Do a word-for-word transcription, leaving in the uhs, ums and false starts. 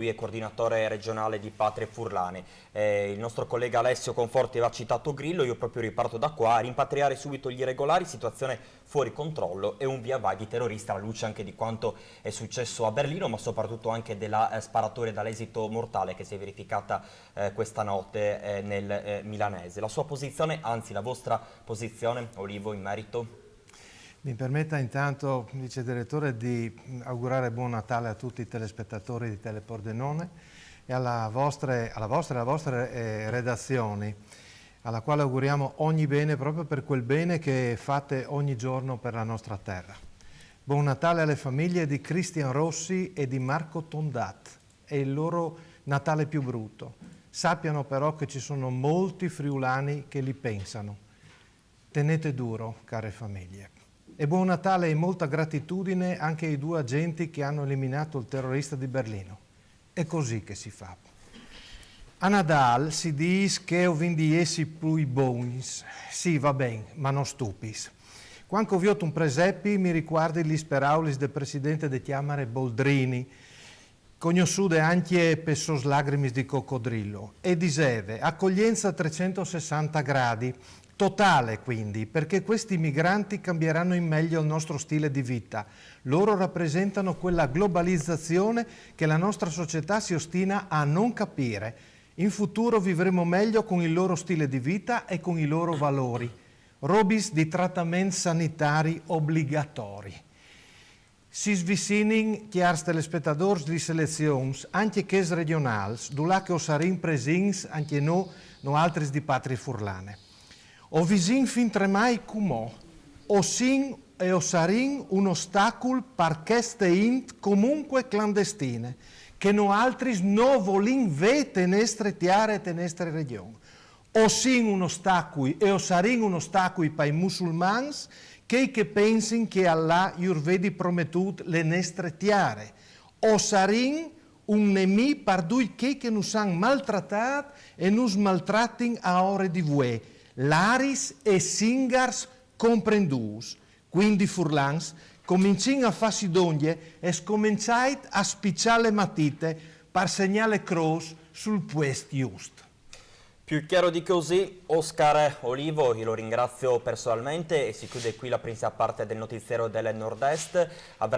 Lui è coordinatore regionale di Patrie Furlane. Eh, il nostro collega Alessio Conforti aveva citato Grillo, io proprio riparto da qua: rimpatriare subito gli irregolari, situazione fuori controllo e un via vai di terroristi alla luce anche di quanto è successo a Berlino, ma soprattutto anche della eh, sparatoria dall'esito mortale che si è verificata eh, questa notte eh, nel eh, milanese. La sua posizione, anzi la vostra posizione, Olivo, in merito? Mi permetta intanto, vice direttore, di augurare buon Natale a tutti i telespettatori di Telepordenone e alla vostre, alla vostra e alle vostre eh, redazioni, alla quale auguriamo ogni bene proprio per quel bene che fate ogni giorno per la nostra terra. Buon Natale alle famiglie di Cristian Rossi e di Marco Tondat. È il loro Natale più brutto. Sappiano però che ci sono molti friulani che li pensano. Tenete duro, care famiglie. E buon Natale e molta gratitudine anche ai due agenti che hanno eliminato il terrorista di Berlino. È così che si fa. A Nadal si dis che o vin di essi plui bogns. Sì, va ben, ma no stupis. Quand che o viôt un presepi mi ricuardi lis peraulis del presidente de Cjamare Boldrini, cognossude ancje pes sôs lagrimis di cocodrilo, e diseve: acoglienza a trecentosessanta gradi, totale quindi, perché questi migranti cambieranno in meglio il nostro stile di vita. Loro rappresentano quella globalizzazione che la nostra società si ostina a non capire. In futuro vivremo meglio con il loro stile di vita e con i loro valori. Robis di trataments sanitaris obligatoris. Si svicinin, cjârs telespetadôrs, lis elezions, ancje chês regjonâls, dulà che o sarìn presints ancje nô, noaltris di Patrie Furlane. O visìn fintremai cumò, o sin e o sarìn un ostacul par cheste int comunque clandestine, che noaltris no volìn vê te nestre tiare e te nestre regjon. O sin un ostacui e o sarìn un ostacui pai musulmans, chei che pensin che Allah jur vedi prometût le nestre tiare. O sarìn un nemì par dui chei che nus àn maltratât e nus maltratin a ore di vuê, laris e singars comprendûts. Quindi furlans, comincìn a fâsi dongje e scomençait a spiçâ le matite par segnâ le crôs sul puest just. Più chiaro di così, Oscar Olivo, io lo ringrazio personalmente e si chiude qui la prima parte del notiziero del Nord-Est. A